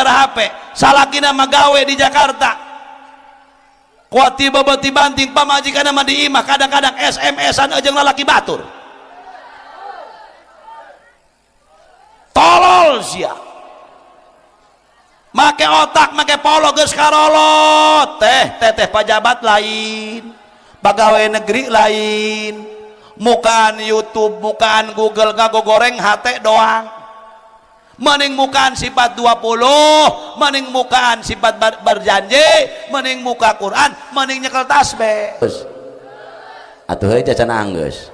gara-gara HP. Salakina mah gawe di Jakarta. Kuat tiba beti banting pamajikan mah di imah kadang-kadang SMS-an jeung lalaki batur. Tolol sia. Make otak, make polo geus karolot. Teh, teteh pajabat lain, pegawai negeri lain, mukaan YouTube, mukaan Google ngagogoreng hate doang. Mending mukaan sifat 20, mending mukaan sifat berjanji, mending muka Quran, mending nyekel tasbih. Atuh heuh cacan anggeus.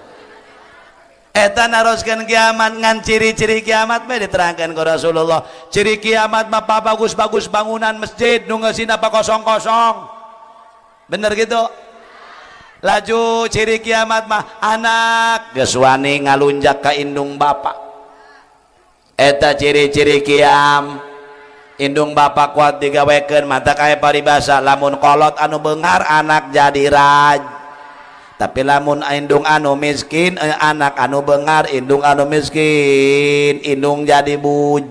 Eta naroskeun kiamat ngan ciri-ciri kiamat mah diterangkan ku Rasulullah. Ciri kiamat mah bagus-bagus bangunan masjid nu ngeusina kosong-kosong. Bener gitu? Laju ciri kiamat mah anak geus wani ngalunjak ka indung bapak. Eta ciri-ciri kiam indung bapak kuat digawekeun mata kaya paribasa lamun kolot anu beunghar anak jadi raj, tapi lamun indung anu miskin anak anu beunghar indung anu miskin indung jadi buj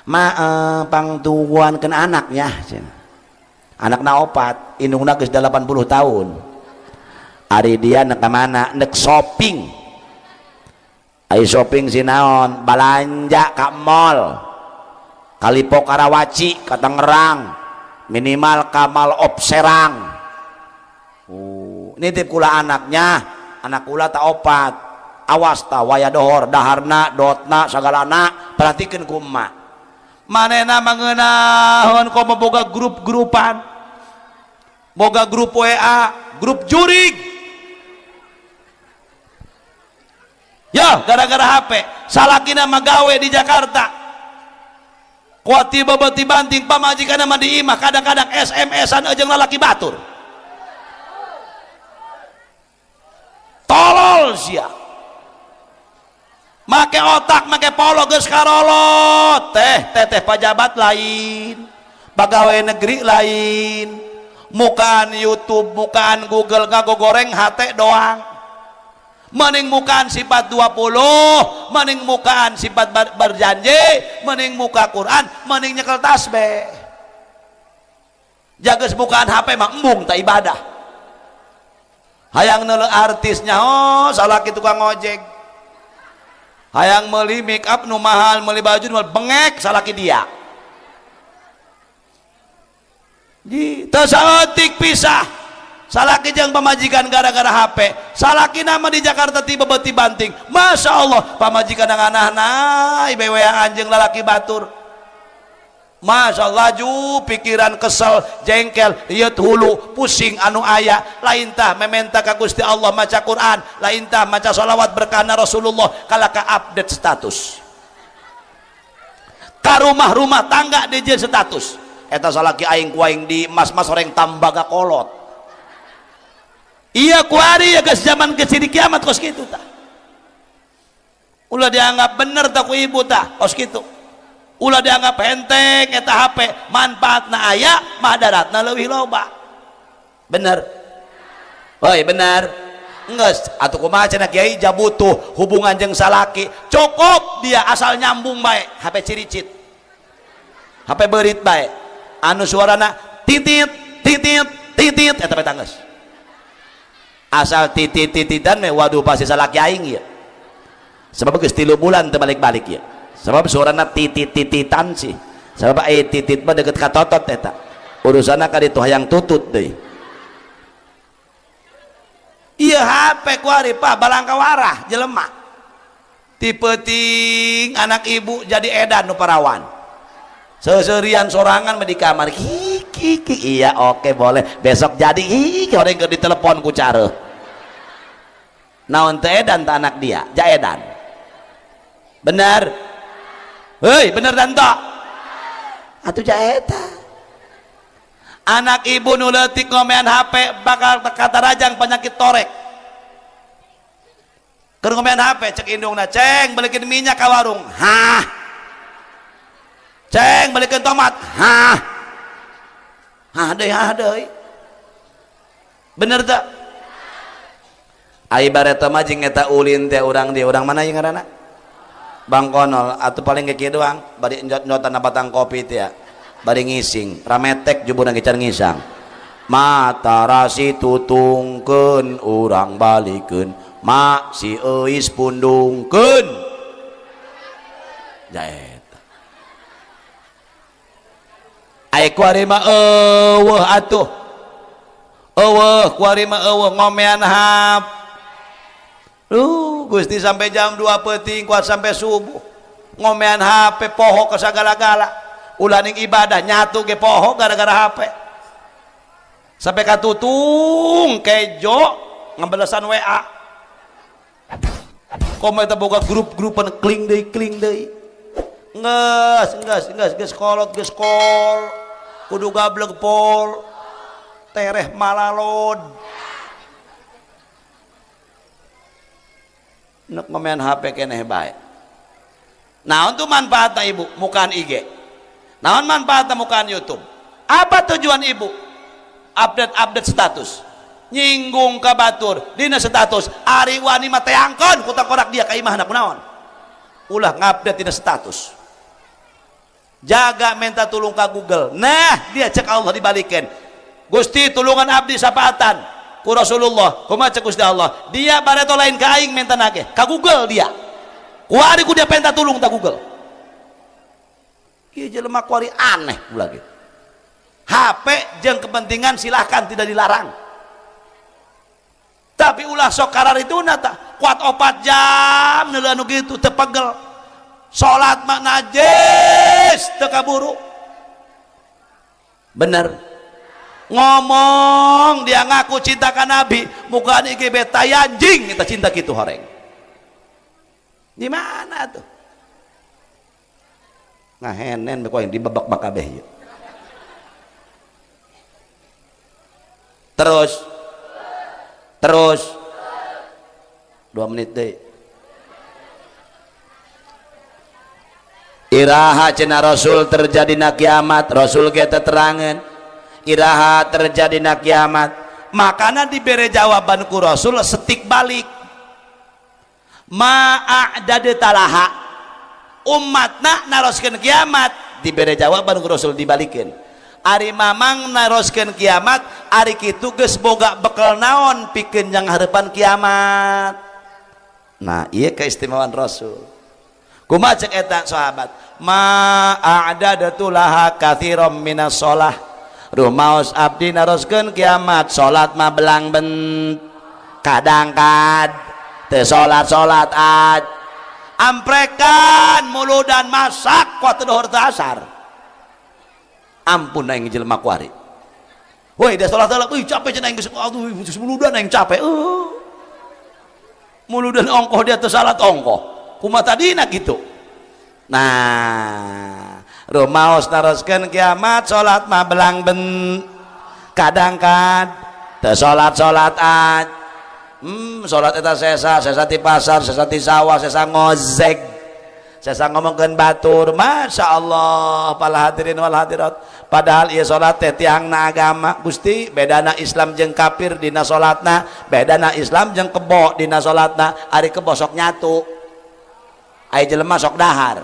ma pangtuan keun anaknya anakna opat indungna geus 80 tahun ari dia nek ka mana nek shopping. Ayo shopping sinaon balanja ka mall Kalipo Karawaci ka Tangerang minimal ka Mall of Serang. Nitip kula anaknya anak kula tak opat awas ta waya dohor daharna dotna sagalana perhatikeun ku emak manehna mangeunahon komo boga grup-grupan boga grup WA grup jurig. Ya, gara-gara HP. Salakina mah gawe di Jakarta. Kuat tiba beti banting pamajikan mah di imah kadang-kadang SMS-an jeung lalaki batur. Tolol sia. Make otak, make polo geus karolot. Teh, teteh pajabat lain, pegawai negeri lain, mukaan YouTube, mukaan Google ngagogoreng hate doang. Mending mukaan sifat 20, mending mukaan sifat berjanji, mending muka Quran, mending nyekel tasbih. Jagas mukaan HP mah embung tak ibadah. Hayang neuleuh artisnya, oh salaki tukang ojek. Hayang meuli make up nu mahal, meuli baju nu mahal, bengek salaki dia. Di teu saeutik pisah. Salaki jeung pamajikan gara-gara HP. Salaki nama di Jakarta tiba beti banting. Masya Allah, pamajikan nganah-nah, BWA anjing lalaki batur. Masya Allah, laju pikiran kesel, jengkel, liat hulu, pusing anu aya. Lain tah mementa ka Gusti Allah maca Quran, lain tah maca sholawat berkana Rasulullah, kalaka update status. Ka rumah-rumah tangga DJ status. Eta salaki aing ku aing di mas-mas oreng tambaga kolot. Iya kuari ya guys zaman kecil kiamat kos gitu ta. Ulah dianggap bener tak ku ibu ta kos gitu. Ulah dianggap enteng eta HP manfaatna aya madaratna leuwih loba. Bener. Hoi bener. Geus atuh kumaha cenah kiai jabutuh hubungan jeung salaki. Cukup dia asal nyambung bae HP ciricit. HP beurit bae. Anu suarana titit titit titit eta bae tanggeus. Asal titit-tititan meh waduh pasti salaki aing ieu. Sebab geus 3 bulan teu balik-balik ieu. Sebab suarana titit-tititan sih. Sebab aya titit mah deket ka totot eta. Urusanna ka ditu hayang tutut deui. Ieu HP kuari Pak balangkawarah jelema. Ti peuting anak ibu jadi edan nu parawan. Seuseurian sorangan mah di kamar. Ki ki ki iya oke boleh. Besok jadi ih orang keur ditelepon ku careuh. Naon teh edan ta anak dia? Ja edan. Bener? Hei, bener dan tak? Atuh ja eta. Anak ibu nu leutik ngomean HP bakal katarajang penyakit torek. Keur ngomean HP cek indungna, "Ceng, belikin minyak ka warung." Hah? Ceng, belikin tomat. Hah? Hah deui, hah deui. Bener tak? Ai bareto mah jeung eta ulin teh urang di urang mana ieu ngaranna? Bang Konol atau paling kieu doang bari enjot-enjotan batang kopi teh ya, bari ngising rametek jubuna ge can ngisang. Mata rasi tutungkeun urang balikeun ma si euis pundungkeun jaet. Ai kuari mah eueuh atuh, eueuh kuari mah eueuh ngomean hap. Gusti sampai jam 2 peuting kuat sampai subuh ngomean HP poho ke sagala-gala, ulaning ibadah nyatu ge poho gara-gara HP sampai katutung kejo ngebelesan WA. Komo eta boga grup-grupan kling deui kling deui. Geus geus geus geus kolot geus kol kudu gableg pol tereh malalod. Nek ngomean HP keneh bae. Naon tuh manfaatna ibu mukaan IG? Naon manfaatna mukaan YouTube? Apa tujuan ibu? Update-update status, nyinggung ka batur dina status, ari wani mah teangkeun ku tangkorak dia ka imahna kunaon? Ulah ngupdate dina status. Jaga minta tulung ka Google. Nah, dia cek Allah dibalikeun. Gusti tulungan abdi sapaatan ku Rasulullah, kumaha cek Gusti Allah? Dia bareto lain ka aing minta nage, ka Google dia. Kuari ku dia minta tulung ta Google. Kieu jelema kuari aneh ulah gitu. HP jeung kepentingan silahkan tidak dilarang, tapi ulah sok karar itu nata kuat 4 jam neuleuh anu kitu teu pegel, salat mah najis teu kaburu. Bener ngomong dia ngaku cinta ka Nabi, muka IG beta anjing kita cinta kitu horeng di mana tuh ngahenen beko yang dibebak bakabeh ieu. Terus terus 2 menit deh. Iraha cenah Rasul terjadi na kiamat, Rasul ge teterangan iraha terjadi na kiamat, makana dibere jawaban ku Rasul setik balik ma'adadtalaha umatna naroskeun kiamat, dibere jawaban ku Rasul dibalikeun. Ari mamang naroskeun kiamat, ari kitu geus boga bekel naon pikeun jang hareupan kiamat. Nah, ieu keistimewaan Rasul. Kumaha cek eta sahabat? Ma a'dadtu laha katsiran minas shalah. Rumaos abdi naroskeun kiamat, salat mah belang ben kadang kad teu salat-salat aj. Amprekan muludan masak kuat teu teu asar. Ampun aing jelema kuari. Woi, dia salat salat, euy capek cenah aing geus aduh muludan aing capek. Muludan ongkoh dia teu salat ongkoh. Kumaha tadina kitu. Nah, rumaos naroskeun kiamat salat mah belang ben kadang kad teu salat-salat aj. Salat eta sesa, sesa di pasar, sesa di sawah, sesa ngozek. Sesa ngomongkeun batur, Masya Allah, para hadirin wal hadirat. Padahal ieu salat teh tiangna agama. Gusti, bedana Islam jeung kafir dina salatna, bedana Islam jeung kebo dina salatna. Ari kebo sok nyatu, ari jelema sok dahar,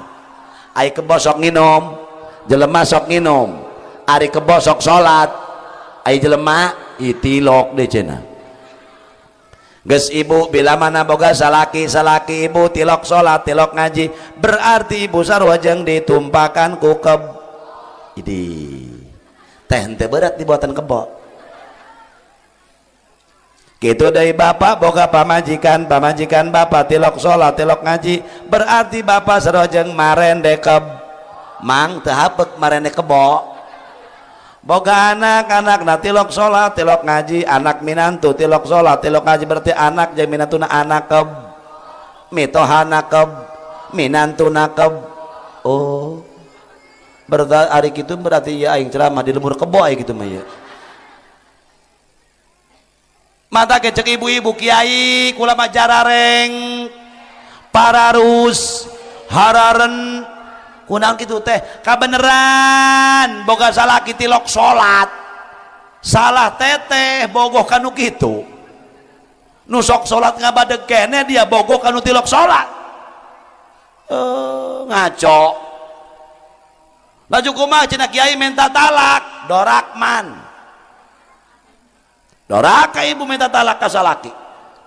ari kebo sok nginum, jelema sok nginum, ari kebo sok salat, ari jelema itilok deui cenah. Geus ibu bila mana boga salaki, salaki ibu tilok salat, tilok ngaji, berarti ibu sarua jeung ditumpakan ku keb. Idi teh henteu berat dibuatan kebo. Kitu deui bapak boga pamajikan, pamajikan bapak tilok salat, tilok ngaji, berarti bapak sarua jeung marende keb. Mang teu hapek marende kebo. Boga anak, anak na tilok salat, tilok ngaji, anak minantu tilok salat, tilok ngaji, berarti anak jeung minantuna anak keb, mitohana keb, minantuna keb. Oh, berarti ari kitu berarti ya aing ceramah di lemur kebo aing kitu mah ya. Mata kecek ibu-ibu kiai kula mah jarareng pararus hararen kunaon kitu teh kabeneran boga salaki tilok salat, salah teteh bogoh kanu kitu, nu sok salat ngabadeg keneh dia bogoh kanu tilok salat. Ngaco. Laju kumaha cenah kiai minta talak, dorakman. Doraka ibu minta talak ka salaki.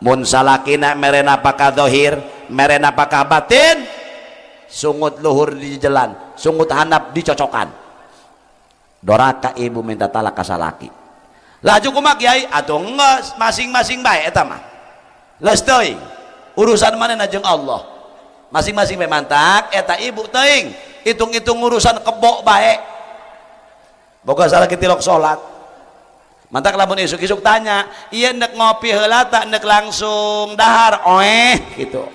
Mun salakina mere napakah dohir, mere napakah batin, sungut luhur di jalan, sungut handap dicocokan. Doraka ibu minta talak ka salaki. Laju kumaha kiai? Atuh geus masing-masing bae eta mah. Leus teuing. Urusan manehna jeung Allah. Masing-masing bae mantak eta ibu teuing. Hitung-hitung urusan kebok bae. Boga salaki tilok salat. Mantak lamun isuk-isuk tanya, iya nek ngopi heula tak nek langsung dahar oeh gitu.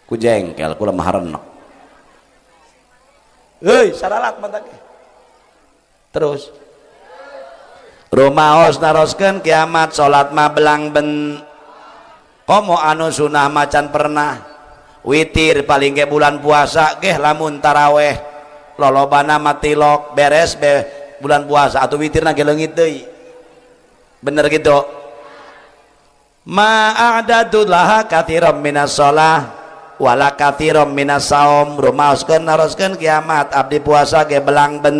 Ku jengkel ku lemah renek. Heuy, saralat mantak. Terus rumaos naroskeun kiamat salat mah belang ben komo anu sunah macan pernah witir paling ge bulan puasa geh lamun taraweh lolobana matilok beres be bulan puasa atau witirna ge leungit deui. Bener gitu. Ma a'dadu laha katsiran minas shalah wala katsiran minas saum. Rumaoskeun naroskeun kiamat abdi puasa ge belang ben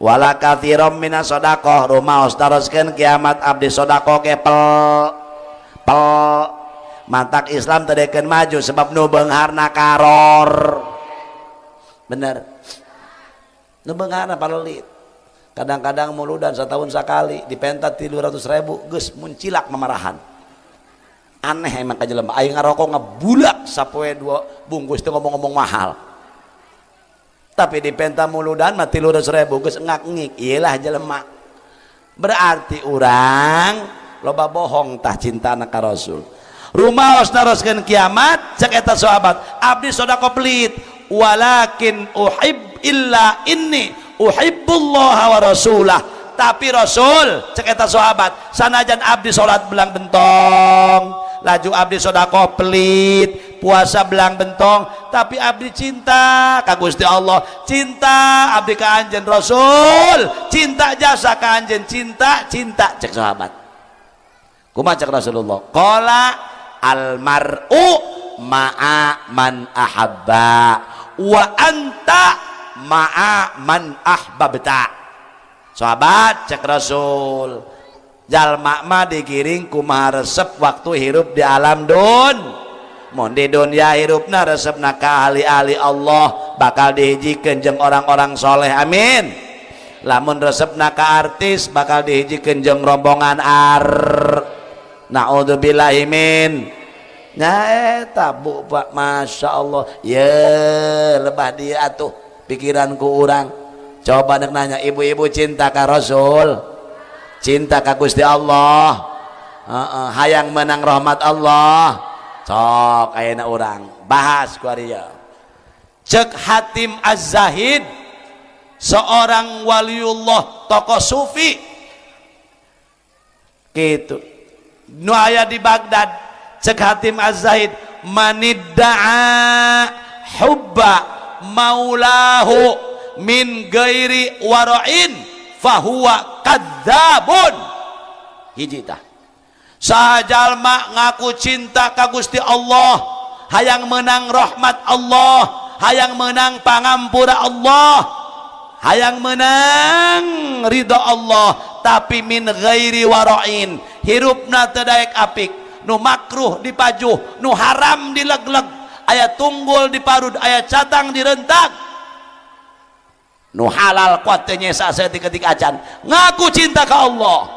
wala katsiran minas sedekah. Rumaos naroskeun kiamat abdi sedekah ge pel pel. Mantak Islam teu dekeun maju sebab nu beungharna karor. Bener. Nu beungharna palelit. Kadang-kadang muludan setahun sakali dipenta 300.000 geus muncilak mamarahan. Aneh emang ka jelema aing ngarokok ngebulak sapoe 2 bungkus teu ngomong-ngomong mahal. Tapi dipenta muludan mah 300.000 geus ngak-ngik ieu lah jelema. Berarti urang loba bohong tah cintana ka Rasul. Rumaos naroskeun kiamat cek eta sahabat abdi sedekah pelit walakin uhib illa inni uhibbullaha wa rasulah. Tapi Rasul cek eta sahabat sanajan abdi salat belang bentong laju abdi sedekah pelit puasa belang bentong tapi abdi cinta ka Gusti Allah, cinta abdi ka anjeun Rasul, cinta jasa ka anjeun, cinta cinta cek sahabat. Kumaha cek Rasulullah? Qala al mar'u ma'a man ahabba wa anta ma'a man ahbabta. Sahabat cek Rasul jalma mah digiring kumaha resep waktu hirup di alam dun. Mun di dunia hirupna resepna ka ahli-ahli Allah bakal dihijikeun jeung orang-orang soleh, amin. Lamun resepna ka artis bakal dihijikeun jeung rombongan ar. Naudzubillahi min. Nya eta bu Pak, Masya Allah. Ye lebah dia atuh pikiranku urang. Coba nek nanya ibu-ibu cinta ka Rasul, cinta ka Gusti Allah, hayang menang rahmat Allah. Sok ayeuna urang bahas ku ari ieu. Cek Hatim Az-Zahid, seorang waliullah, tokoh sufi gitu nu aya di Baghdad. Cek Hatim Az-Zahid, manidda'a hubba maulahu min gairi wara'in fahuwa kadzabun. Hiji tah sajalma ngaku cinta ka Gusti Allah, hayang menang rahmat Allah, hayang menang pangampura Allah, hayang menang ridha Allah, tapi min ghairi wara'in, hirupna teu daek apik, nu makruh dipajuh, nu haram dilegleg, aya tunggul diparud, aya catang direntak, nu halal kuat teu nyesa saeutik-eutik acan. Ngaku cinta ka Allah,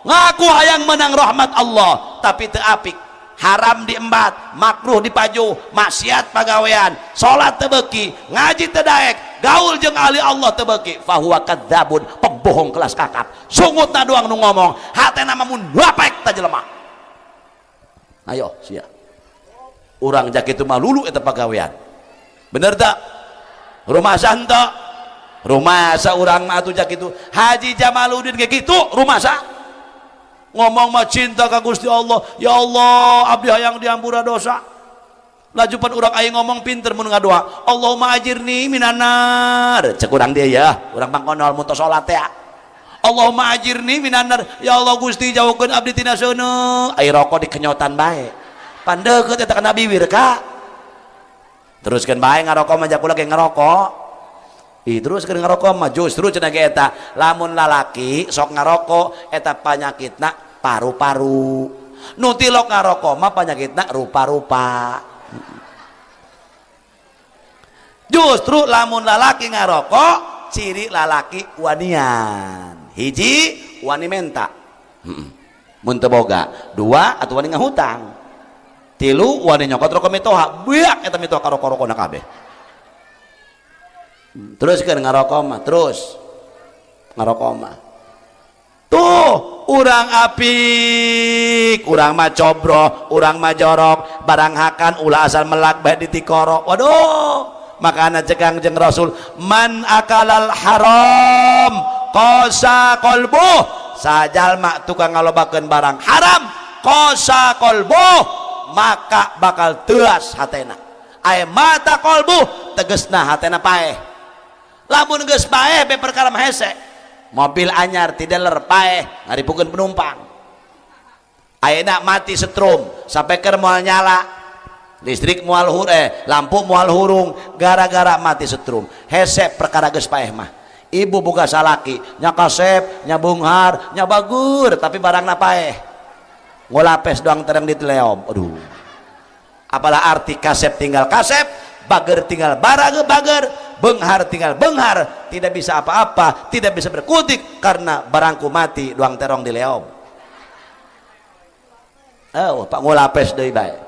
ngaku hayang menang rahmat Allah, tapi teu apik, haram diembat, makruh dipajuh, maksiat pagawean, salat teu beuki, ngaji teu daek, gaul jeung ahli Allah teu beuki, fahuwa kadzabun, pembohong kelas kakap. Sungutna doang nu ngomong, hatena mah munafik ta jelema. Ayo sia. Urang jak kitu mah lulu eta pagawean. Bener tak? Rumasa henteu? Rumasa urang mah atuh jak kitu. Haji Jamaluddin ge kitu rumasa. Ngomong mah cinta ka Gusti Allah, ya Allah abdi hayang diampura dosa. Lajupan urang aing ngomong pinter mun ngadoa, Allahumma ajirni minan nar. Cek urang dia ya, urang pangkonol mun tos salat teh. Allahumma ajirni minan nar. Ya Allah Gusti jauhkeun abdi tina seuneu. Ai rokok dikenyotan bae. Pandeukeut eta kana bibir ka. Teruskeun bae ngarokok mah jakula ge ngarokok. Ih teruskeun ngarokok mah justru cenah ge eta lamun lalaki sok ngarokok eta panyakitna paru-paru. Nu tilok ngarokok mah panyakitna rupa-rupa. Justru lamun lalaki ngarokok ciri lalaki wanian. Hiji wani menta. Mun teu boga. Dua atuh wani ngahutang. Tilu wani nyokot rokok mitoha. Buyak eta mitoha ka rokok-rokona kabeh. Teruskeun ngarokok mah, terus ngarokok mah. Tuh urang apik, urang mah cobroh, urang mah jorok, barang hakan ulah asal melak bae ditikoro. Waduh, makana cek Kangjeng Rasul, man akalal haram qasa qalbuh. Sajalma tukang ngalobakeun barang haram, qasa qalbuh, maka bakal teas hatena. Ay mata qalbuh tegesna hatena paeh. Lamun geus paeh be perkara mah hese. Mobil anyar ti dealer paeh ngaripukeun penumpang. Ayeuna mati setrum, sapeker moal nyala, listrik moal lampu moal hurung gara-gara mati setrum. Hese perkara geus paeh mah. Ibu boga salaki, nya kasep, nya beunghar, nya bagur, tapi barangna paeh. Ngolapes doang terang diteleom. Aduh. Apalah arti kasep tinggal kasep, bager tinggal barage bager, benghar tinggal benghar, tidak bisa apa-apa, tidak bisa berkutik karena barangku mati doang terong di leom. Oh, Pak ngolapes deui bae.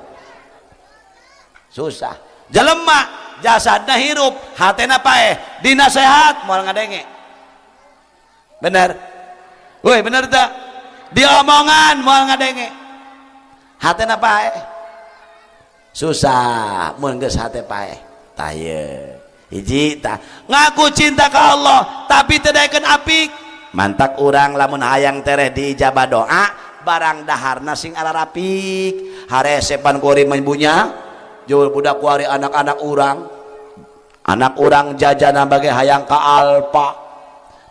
Susah. Jelema jasadna hirup, hatena paeh, dinasehat moal ngadenge. Bener? Woi, bener teu? Diomongan moal ngadenge. Hatena paeh. Susah mun geus hate paeh. Tah ieu. Hiji tah ngaku cinta ka Allah tapi teu daekeun apik. Mantak urang lamun hayang tereh diijabah doa barang daharna sing ararapik. Haresepan kuari membunya jauh budak kuari anak-anak urang. Anak urang jajana bage hayang ka Alfa.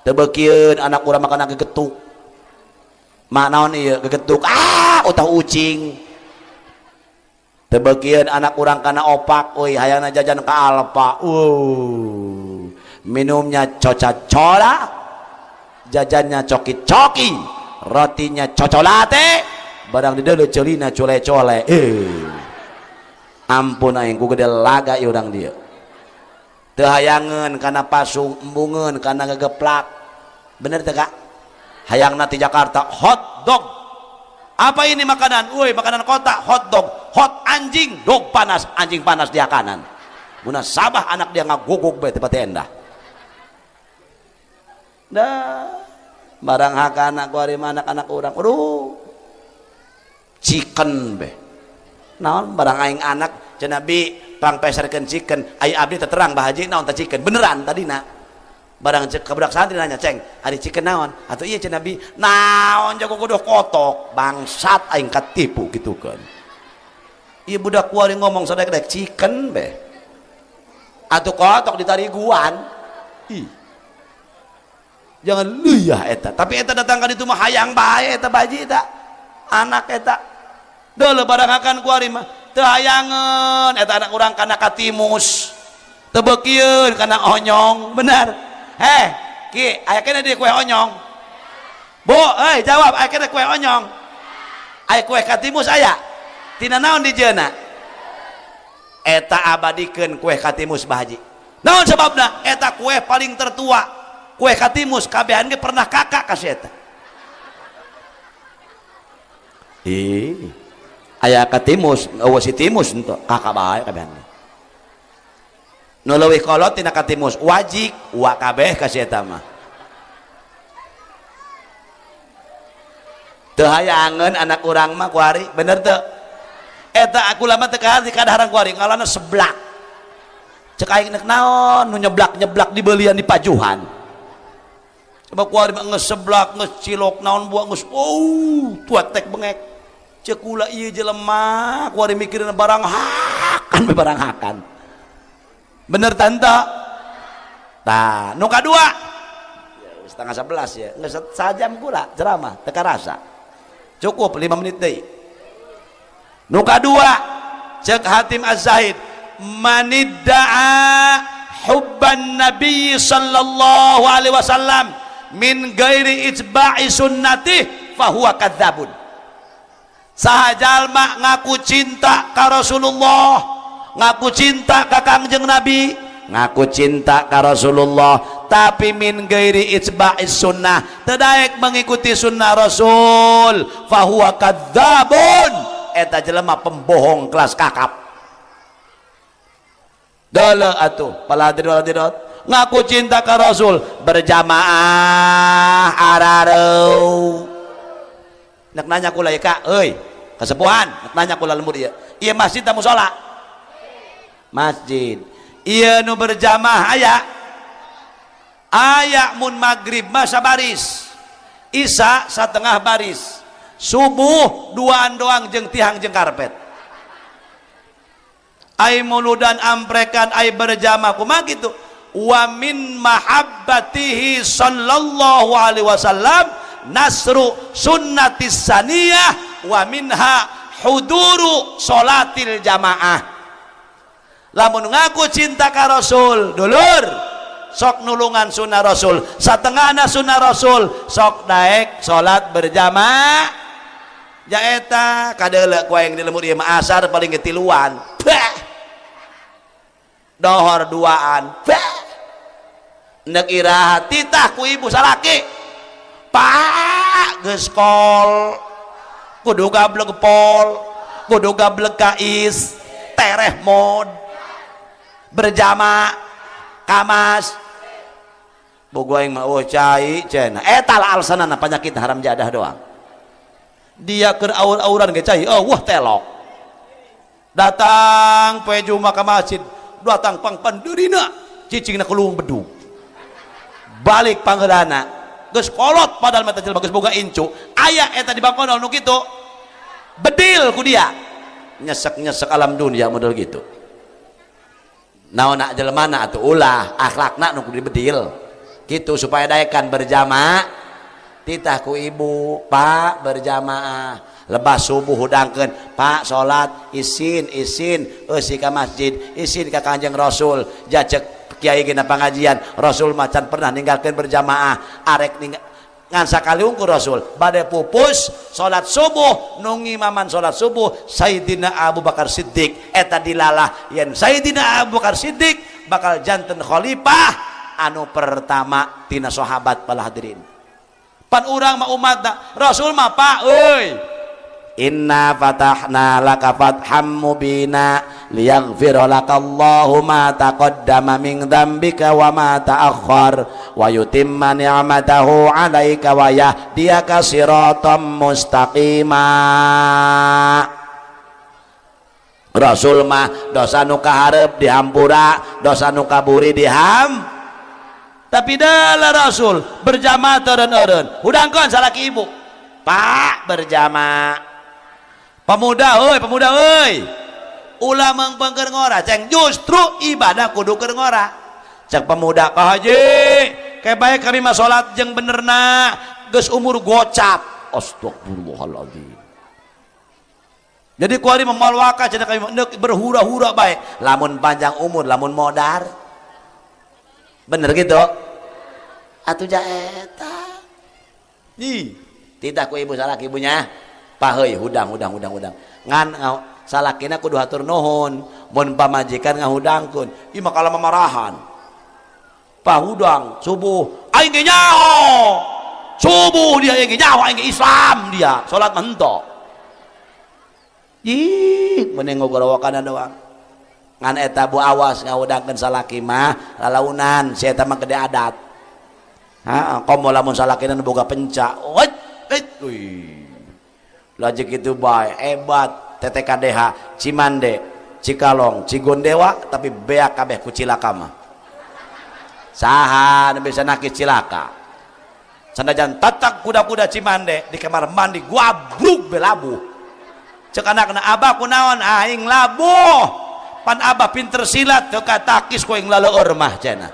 Teu beukieun anak urang makan gegetuk. Mak naon ieu gegetuk? Ah, utah ucing. Teu beukieun anak urang kana opak, euy hayangna jajan ka Alfa. Minumnya Coca-Cola, jajannya coki-coki, rotinya cocolate, barang di deuleu ceulina cole-cole. Ampun aing ku gede laga ieu urang dieu. Teu hayangeun kana pasung, embungeun kana gegeplak. Bener teu Kak? Hayangna ti Jakarta hot dog. Apa ini makanan? Woi, makanan kota, hot dog. Hot anjing, dog panas, anjing panas dia kanan. Munasabah anak dia ngagogog bae tempat endah. Dah, barang hakana ku ari anak-anak urang. Aduh. Chicken be. Naon barang aing anak cenah bi pangpeserkeun chicken, ai abdi teh terang Bah Haji naon teh chicken. Beneran tadina. Barang cek ka budak santri nanya, "Ceng, ari chicken naon?" Atuh ieu cenah bi, "Naon jago kudu kotok, bangsat aing katipu gitu kan." Ieu budak kuari ngomong sadek-dek chicken be. Atuh kotok ditariguan. Ih. Jangan leuah eta, tapi eta datang ka ditu mah hayang bae eta baji eta. Anak eta. Deuleu barang akan kuari mah teu hayangeun eta anak urang kana katimus. Teu beukieun kana onyong, benar. Heh, Ki, aya kene di kue onyong. Bu, euy jawab, aya kene kue onyong. Aya kue katimus aya. Tina naon dijieunna? Eta abadikeun kue katimus Bah Haji. Naon sebabna? Eta kue paling tertua. Kue katimus kabehan ge pernah kakak kasih eta. Ih, aya katimus, eueuh si timus henteu, kakak bae kabehan. Nu leuwih kolot tina katimus wajik wa kabeh ka si eta mah. Teu hayangeun anak urang mah kuari, bener teu? Eta aku lama teu kaharti kadaharan kuari ngalana seblak. Cek aing nek naon nu nyeblak-nyeblak dibelian di pajuhan. Coba kuari mah geus seblak, geus cilok naon buah geus tuat tek bengek. Cek kula ieu jelema kuari mikirin barang hakan be barang hakan. Bener tante? Tah, nu kadua. Ya, 10:30 ya. Geus sajam kula ceramah teu karasa. Cukup 5 menit deui. Nu kadua, cek Hatim Az-Zahid, manidda'a hubban nabi sallallahu alaihi wasallam min ghairi itba'i sunnatih fahuwa kadzabun. Saha jalma ngaku cinta ka Rasulullah, ngaku cinta ka Kangjeng Nabi, ngaku cinta ka Rasulullah, tapi min ghairi itba'i sunnah, teu daek mengikuti sunnah Rasul, fahuwa kadzabun, eta jelema pembohong kelas kakap. Dale atuh para hadirin hadirat, ngaku cinta ka Rasul, berjamaah arareu. Nek nanya kula ya kak, euy, kasepuhan, nek nanya kula lembur ieu. Ieu masjid ta musola? Masjid. Ieu nu berjamaah aya? Aya mun maghrib masa baris. Isya setengah baris. Subuh duaan doang jeung tihang jeung karpet. Ai muludan amprekan ai berjamaah kumaha kitu? Wa min mahabbatihi sallallahu alaihi wasallam nasru sunnatis saniyah wa minha huduru solatil jamaah. Lamun ngaku cinta ka Rasul, dulur, sok nulungan sunnah Rasul, satengahna sunnah Rasul, sok daek salat berjamaah. Jaeta kadeuleu ku aing di lembur ieu mah asar paling ge tiluan. Bah. Dohor duaan. Bah. Nek iraha titah ku ibu salaki. Pak geus kol kudu gablek pol, kudu gablek kais, tereh mod berjamaah kamas bogo aing mah, oh cai cenah eta lah alasanana penyakit haram jadah doang. Dia keur aur-auran ge cai, oh wah telok datang poe Jumat ka masjid, datang pang pandeurina cicingna ku bedug, balik pangheulana geus kolot, padahal mata jelema geus boga incu. Aya eta di bangkonol nu kitu, bedil ku dia, nyesek-nyesek alam dunia model gitu. Naon nak jelema atuh ulah akhlakna nu kudu dibedil gitu supaya daekan berjamaah. Titah ku ibu, pak berjamaah, lebah subuh hudangkeun, pak salat, isin isin eusi ka masjid, isin ka Kanjeng Rasul. Jacek kiai gina pengajian, Rasul macan pernah ninggalkan berjamaah, arek ninggal ngan sakali unggul Rasul bade pupus salat subuh, nu ngimaman salat subuh Sayyidina Abu Bakar Siddiq. Eta dilalah yen Sayyidina Abu Bakar Siddiq bakal janten khalifah anu pertama tina sahabat. Para hadirin, pan urang mah umatna Rasul mah, pak euy, inna fatahna laka fatham mubina liyaghfira lakallahu ma taqaddama min dzambika wa ma ta'akhkhar wa yutimma ni'matahu 'alaika wa yahdiyaka siratam mustaqima. Rasul mah dosa nu kaharep dihampura, dosa nu kaburi diham, tapi dalah Rasul berjamaah eureun-eureun. Hudangkeun salaki ibu, pak berjamaah. Pemuda euy, pemuda euy, ulah meungpeung keur ngora ceng, justru ibadah kudu keur ngora. Cek pemuda, Pak Haji, kayak baik kami mah salat jeung benerna geus umur gocap. Astagfirullahaladzim. Jadi kuari memalwaka cenah kami berhura-hura baik lamun panjang umur, lamun modar bener gitu atuh jaeta. Ih, tidak ku ibu salah ibunya, paheui hudang hudang hudang hudang ngan salakina kudu hatur nuhun mun pamajikan ngahudangkeun. Ieu mah kalau mamarahan, pahudang subuh aing ge nyaho subuh, dia aing ge nyaho aing ge Islam, dia salat mah henteu. Ih, mending ngogorowokana doang. Ngan eta bu, awas ngahudangkeun salaki mah lalaunan, si eta mah gede adat. Ha, komo lamun salakina nu boga penca. Wait, wih. Lajeng kitu bae hebat TTKDH Cimande, Cikalong, Cigondewa, tapi beak kabeh ku cilaka mah. Saha nu bisa nakis cilaka? Sanajan tatak kuda-kuda Cimande di kamar mandi guabruk belabuh. Cek anakna, abah kunaon? Aing labuh. Pan abah pinter silat, teu katakis ku aing laleur mah cenah.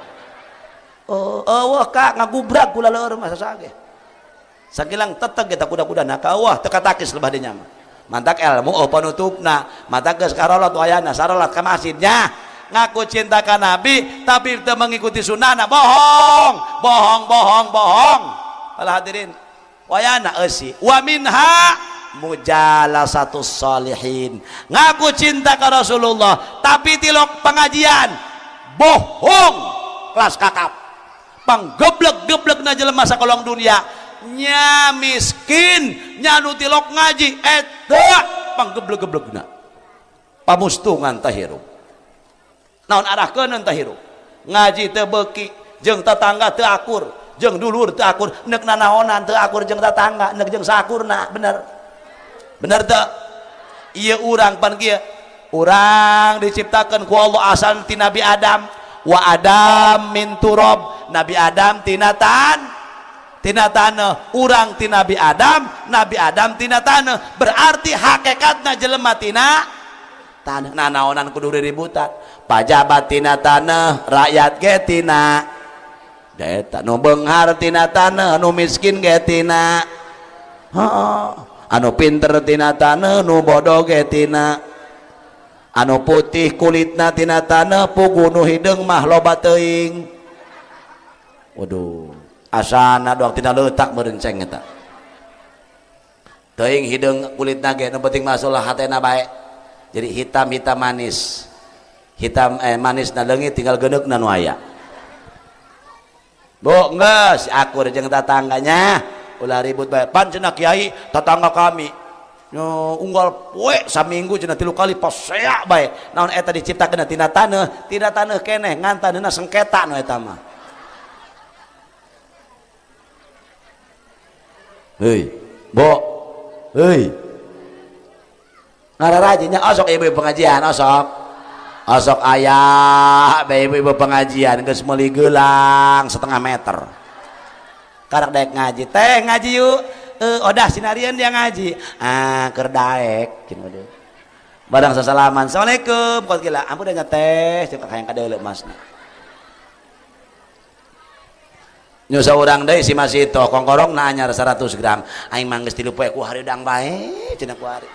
Oh, eueuh kak ngagubrak ku laleur mah sasage. Sakilang teteg kita kuda-kuda nak wah teu katakis lebah dinya mah. Mantak ilmu oh panutupna, mantak geus karolot wayana sarolat ka masjidnya. Ngaku cinta ka Nabi tapi teu mengikuti sunnahna, bohong, bohong, bohong, bohong. Para hadirin, wayana eusi wa minha mujalasatus salihin. Ngaku cinta ka Rasulullah tapi tilok pengajian, bohong kelas kakap. Panggeblek-geblekna jelema sakolong dunia, nya miskin, nya nu tilok ngaji eta panggeblek-geblekna. Pamustungan tah hirup. Naon arahkeun tah hirup? Ngaji teu beuki, jeung tetangga teu akur, jeung dulur teu akur, neuk nanaonan teu akur jeung tetangga, neuk jeung sakurna, bener. Bener teu? Ieu urang pan kieu. Urang diciptakeun ku Allah asal ti Nabi Adam. Wa Adam min turab, Nabi Adam tina tina taneuh, urang ti Nabi Adam, Nabi Adam tina taneuh. Berarti hakikatna jelema tina taneuh. Nanaonan kudu riributan. Pajabat tina taneuh, rakyat ge tina eta, nu beunghar tina taneuh, nu miskin ge tina. Heeh. Anu pinter tina taneuh, nu bodoh ge tina. Anu putih kulitna tina taneuh, pugu nu hideung mah loba teuing. Waduh, asana doang tina leutak meureun ceng eta. Teuing hideung kulitna ge, nu penting masalah hatena bae. Jadi hitam-hitam manis. Hitam manis na leungit tinggal geuneukna nu aya. Bu, geus akur jeung tetangganya, ulah ribut bae. Pan cenah kiai tetangga kami nyo unggal poe saminggu cenah 3 kali pasea bae. Naon eta diciptakeun tina taneuh, tina taneuh keneh ngan taneuhna sengketa nu eta mah. Heuy, Bo. Heuy. Ngararajinya osok ibu pengajian osok. Osok aya bae ibu pengajian geus meuli geulang setengah meter. Karak daek ngaji, teh ngaji yuk. Odah sinarian dia ngaji. Ah, keur daek cenah deui. Barang sasalaman, assalamualaikum. Kot gila, ampun dah teh, cek hayang kadeuleu masna. Nyusa urang deui si Masito, kongkorong na anyar 100 gram. Aing mah geus 3 poe ku hareudang bae cenah ku hari.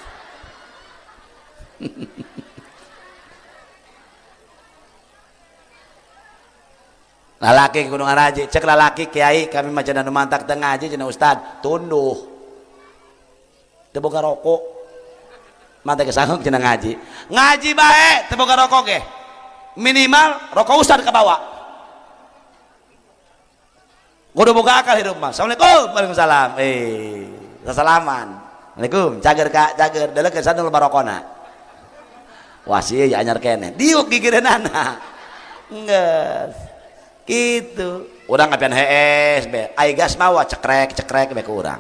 Lalaki kudu ngaraji, cek lalaki kiai kami mah cenah nu mantak teu ngaji cenah ustad, tunduh. Teu boga rokok. Mantak sanggup cenah ngaji. Ngaji bae teu boga rokok ge. Minimal rokok ustad kabawa. Kudu boga akal hidup mah. Assalamualaikum, waalaikumsalam. Sasalaman. Assalamualaikum, cager ka, cager. Deuleukeun sanul barokona. Wah sih ya anyar keneh. Diuk gigireunana. Geus. Gitu. Urang ngapian hees be. Ai gas mawa cekrek-cekrek be ku urang.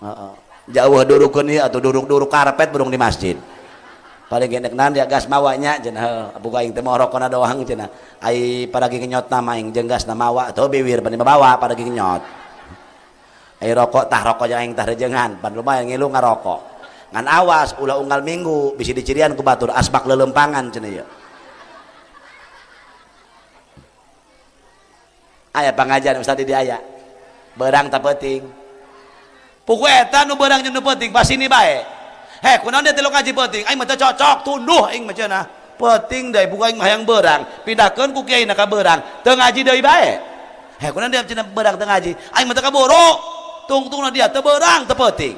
Heeh. Jauh durukeun ieu atuh duruk-duruk karpet burung di masjid. Paling gendek nan dia gas mawanya cenah buka aing teh moho rokona doang cenah. Ai paragi ngenyotna mah aing jeung gasna mawa atuh biwir bani mabawa paragi ngenyot. Ai rokok tah rokok jeung aing tah rejengan pan lumayan ngilu ngarokok. Ngan awas ulah unggal minggu bisi dicirian ku batur asbak leuleumpangan cenah ieu. Aya pangajian ustaz di aya. Beurang ta peuting. Pugu eta nu beurang jeung nu peuting pasini bae. Heh, kunaon dia tilok ngaji peuting? Aing mah teu cocok, tunduh aing mah cenah. Peuting deui buka aing mah hayang beurang, pindahkeun ku kiai na ka beurang, teu ngaji deui bae. Heh, kunaon dia cenah beurang teu ngaji? Aing mah teu kaburu. Tungtungna dia teu beurang teu peuting.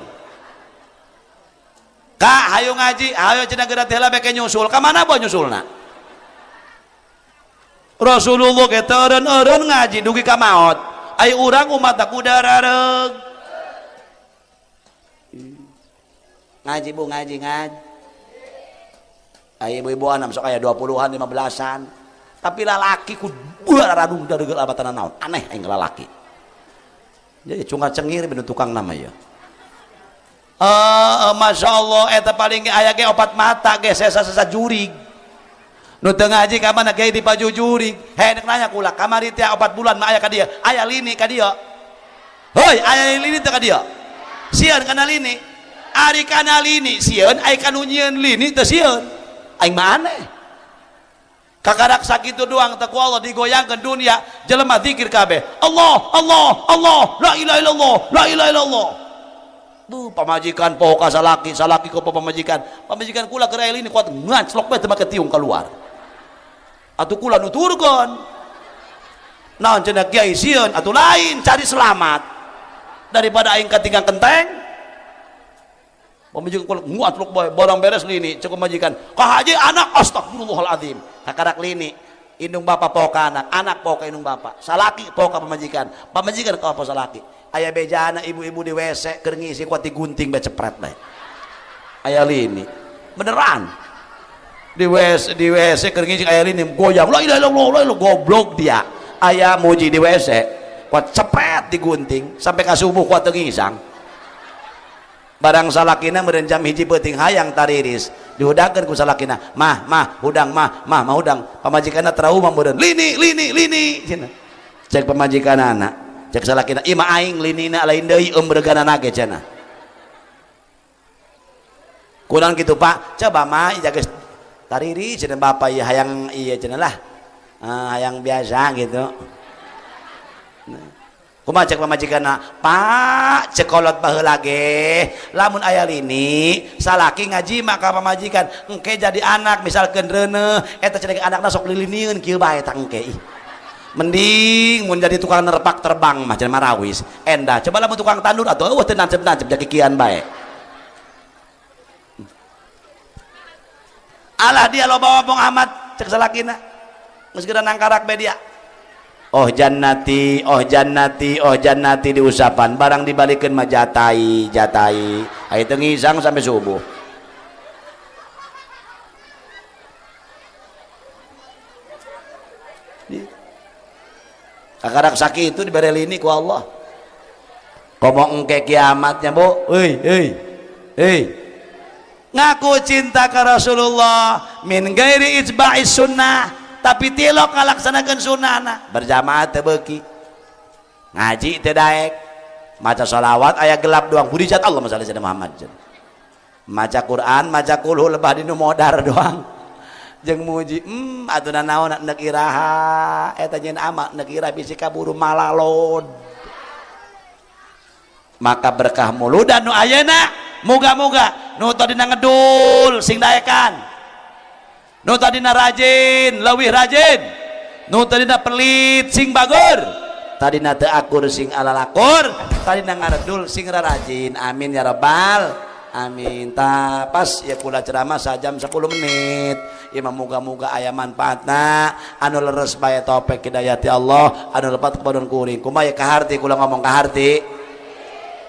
Ka hayu ngaji, hayu cenah geura teh heula beke nyusul. Ka mana boh nyusulna? Rasulullah ge teu eureun-eureun ngaji dugi ka maot. Ai urang umat kuda rareug. Ngaji bu, ngaji ngaji. Ai ibu-ibu anam sok aya 20-an, 15-an. Tapi lalaki ku radung daregeul abatana naon. Aneh aing lalaki. Jadi cunga cengir bener tukang nama ya. Masya Allah eta paling ge aya ge opat mata ge sesa-sesa jurig. Nu teu ngaji ka mana ge dipajujurig. Heh nek nanya kula kamari teh 4 bulan mah aya ka dieu. Aya lini ka dieu. Heuy aya lini teh ka dieu. Sieun kana lini. Ari kana lini sieun, ai kanu nyieun lini teu sieun. Aing mah aneh. Kakarak sakitu doang teh ku Allah digoyangkeun dunia jelema zikir kabeh. Allah, Allah, Allah, la ilaha illallah, la ilaha illallah. Bu pamajikan poho ka salaki, salaki ko pamajikan. Pamajikan kula keur aya lini kuat ngaclok bae teu make tiung keluar. Atuh kula nuturkeun. Naon cenah kiai sieun atuh lain cari selamat. Daripada aing katinggang kenteng. Pamajikan kula ngaclok bae barang beres lini cek pamajikan. Ka haji anak astagfirullahaladzim. Kakarak lini indung bapak poho ka anak, anak poho ka indung bapak, salaki poho ka pamajikan, pamajikan ka poho salaki. Aya bejana ibu-ibu di WC keur ngisi kuat digunting bae cepret bae. Aya lini beneran di WC, di WC keur ngisi aya lini goyang la ilaha illallah la goblok dia. Aya muji di WC kuat cepret digunting sampai ka subuh kuat teu ngisang. Barang salakina meureun jam 1 peuting hayang tariris dihudangkeun ku salakina, mah mah hudang mah mah mah hudang. Pamajikanna trauma meureun lini lini lini cenah. Cek pamajikanana, cek salakina ieu mah aing linina lain deui eum reganana ge cenah. Kurang kitu Pak, coba mah geus tariri cenah bapak ieu hayang ieu cenah lah. Hayang biasa gitu. Nah. Kumaha cek pamajikanna? Pak, cek kolot baheula ge, lamun aya lini, salaki ngaji maka pamajikan, engke jadi anak misalkeun reuneuh, eta cenah anakna sok lilinieun kieu bae tah engke. Ih. Mending mun jadi tukang nerpak terbang mah cenah marawis. Endah, coba lamun tukang tandur atuh eueuh teu nancep-nancep jadi kikian bae. Alah dia loba ngomong amat cek salakina. Geus geura nangkarak bae dia. Oh jannati, oh jannati, oh jannati diusapan, barang dibalikeun mah jatai, jatai. Aya teu ngisang sampai subuh. Kakarak sakit itu dibere lini ku Allah. Komo engke kiamatnya bu, euy euy euy. Ngaku cinta ka Rasulullah min ghairi ijba'is sunnah, tapi tilok ngalaksanakeun sunnahna. Berjamaah teu beuki, ngaji teu daek, maca sholawat aya gelap doang, budi jat Allah masalah jadi Muhammad. Maca Quran, maca kulhu lebah dinu modar doang. Jeung muji, atuh naon neuk iraha, eta nyeun ama neuk ira bisi kaburu malalod. Maka berkah muludan nu ayeuna, muga-muga nu tadina ngedul sing daekan, nu tadina rajin leuwih rajin, nu tadina pelit sing bagur, tadina teu akur sing alalakur, tadina ngaredul sing rarajin. Amin ya rabbal amin. Ta pas ya kula ceramah sajam 10 menit. Ieu mah muga-muga aya manfaatna, anu leres bae taufik hidayati Allah, anu lepat kepadon kuring. Kumaha ya kaharti kula ngomong kaharti?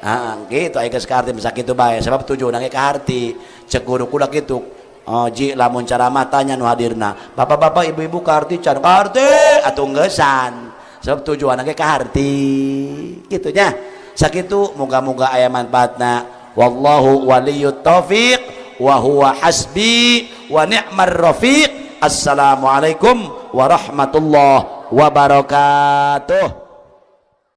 Ah, gitu aya geus kaharti bisa kitu bae sebab tujuanna ge kaharti. Cek guru kula kitu. Oh, ji lamun ceramah tanya nu hadirna. Bapak-bapak, ibu-ibu kaharti can kaharti atuh ngeusan. Sebab tujuanna ge kaharti. Kitu nya. Sakitu muga-muga aya manfaatna. Wallahu waliyut taufiq wa huwa hasbi wa ni'mar rafiq. Assalamualaikum warahmatullahi wabarakatuh.